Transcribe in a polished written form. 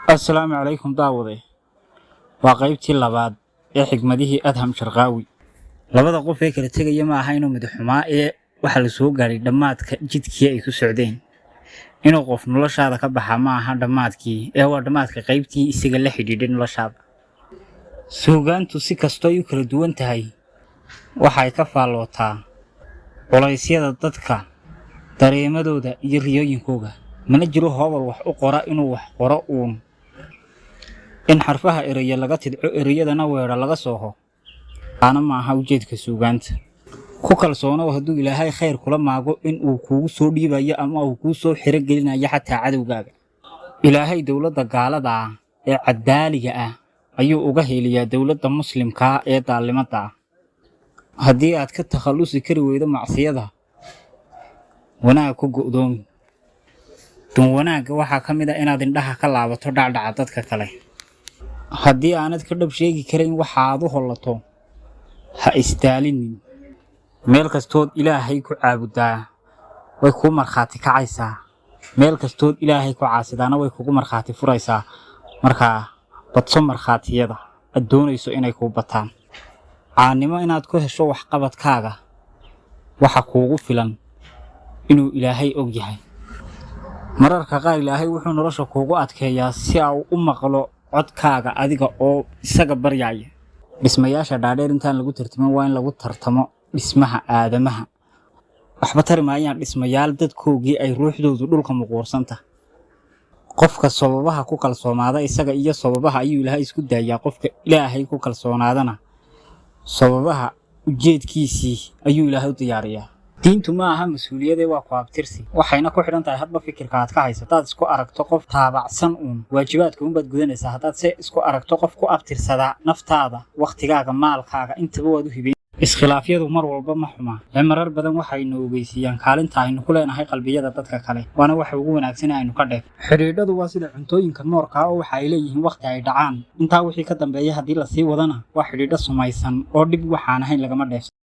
Assalaamu calaykum daawade. Waa qaybtii labaad ee xigmadihii Adham Sharqaawi. Labada qof ee kala tegaya ma aha inuu madaxumaa ee waxaa la soo gaadhay dhammaadka jidkii ay ku socdeen. Inuu qof noloshaada ka baxaa ma aha dhammaadkii, ee waa dhammaadka qaybtii isaga la xidhiidhay noloshaada. Suugaantu si kastoo ay u kala duwan tahay, waxay ka faallootaa culaysyada dadka, dareemadooda iyo riyooyinkooga. Mana jiro hoobal wax u qora inuu wax qoro uun. In xarfaha ereya laga tidco, ereyadana weedha laga sooho, taana ma aha ujeedka suugaanta. Ku kalsoonow hadduu Ilaahay khayr kula maago in uu kuugu soo dhiibayo ama uu kuu soo xiro gelinayo xataa cadowgaaga. Ilaahay dowladda gaalada ah ee cadaaliga ah ayuu uga heliyaa dowladda muslimkaa ee daalimada ah. Haddii aad ka takhallusi kari weydo macsiyada, wanaag ku go'doomi. Dun wanaagga waxaa ka mid ah inaad indhaha ka laabato dhacdhaca dadka kale. Haddii aanad ka dhab sheegi karayn waxa aad u hollato, ha isdaalinin. Meel kastood Ilaahay ku caabudaa way kuu markhaati kacaysaa, meel kastood Ilaahay ku caasidaana way kugu markhaati furaysaa. Markaa badso markhaatiyada aad doonayso inay kuu bataan. Caannimo inaad ku hesho waxqabadkaaga waxa kuugu filan inuu Ilaahay og yahay. Mararka qaar Ilaahay wuxuu nolosha kuugu adkeeyaa si uu u maqlo codkaaga adiga oo isaga baryaaya. Dhismayaasha dhaadheer intaan lagu tartamin waa in lagu tartamo dhismaha aadamaha. Waxba tari maayaan dhismayaal dadkoogii ay ruuxdoodu dhulka muquursanta. Qofka sababaha ku kalsoonaada, isaga iyo sababaha ayuu Ilaahay isku daayaa. Qofka Ilaahay ku kalsoonaadana, sababaha ujeedkiisii ayuu Ilaahay u diyaariyaa. Diintu ma aha mas-uuliyadee, waa ku abtirsi, waxayna ku xidhan tahay hadba fikirka aad ka haysato. Haddaad isku aragto qof taabacsan uun, waajibaadka uunbaad gudanaysaa. Haddaad se isku aragto qof ku abtirsada, naftaada, wakhtigaaga, maalkaaga intaba waad u hibeyn. Iskhilaafyadu mar walba ma xuma ee marar badan waxaynu ogeysiiyaan kaalinta aynu ku leenahay qalbiyada dadka kale, waana waxa ugu wanaagsan ee aynu ka dheef. Xidhiidhadu waa sida cuntooyinka noorka ah oo waxa ay leeyihiin wakhti ay dhacaan. Intaa wixii ka dambeeya haddii lasii wadana, waa xidhiidho sumaysan oo dhib waxaan ahayn lagama dheefsan.